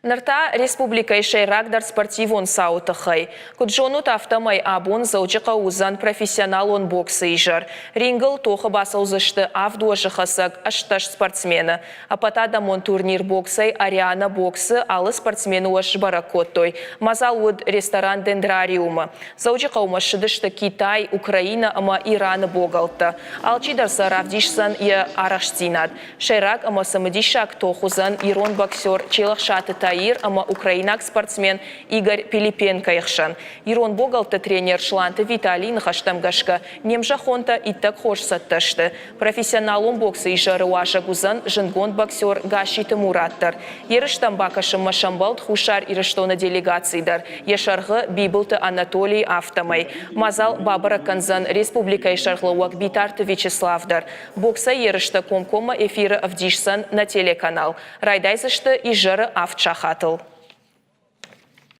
Ныр та республикӕйы сӕйрагдӕр спортивон цауы тыххӕй. Куыд зонут, афтӕмӕй абон Дзӕуджыхъӕуы уыдзӕн профессионалон боксы изӕр. Рингыл тохы бацӕудзысты авд уӕзы хӕцӕг 18 спортсмены. Ӕппӕтадӕмон турнир боксӕй Ариана боксы алы спортсмены уӕз сбӕрӕг кодтой. Мадзал уыд ресторан Дендрариумы. Дзӕуджыхъӕумӕ ссыдысты Китай, Украинӕ ӕмӕ Ираны богӕлттӕ. Алчидӕр сӕ равдисдзӕн йӕ арӕхстдзинад. Сӕйраг ӕмӕ цымыдисаг тох уыдзӕн ирон боксер Челӕхсаты Таир ӕмӕ украинаг спортсмен Игорь Пилипенкойы хсӕн. Ирон богӕлтты тренер Сланты Виталийы ныхӕстӕм гӕсгӕ, не мзӕххонтӕ иттӕг хорз цӕттӕ сты. Профессионалон боксы изӕры уазӕг уыдзӕн зындгонд боксер Гасситы Мурат дӕр. Ерыстӕм бакӕсынмӕ сӕмбӕлд Хуссар Ирыстоны делегаци дӕр, йӕ сӕргъы Бибылты Анатолий, афтӕмӕй. Мадзал бабӕрӕг кӕндзӕн республикӕйы сӕргълӕууӕг Битарты Вячеслав дӕр. Боксӕй ерыстӕ комкоммӕ эфиры ӕвдисдзӕн нӕ телеканал. Райдайдзысты изӕры авд сахатыл.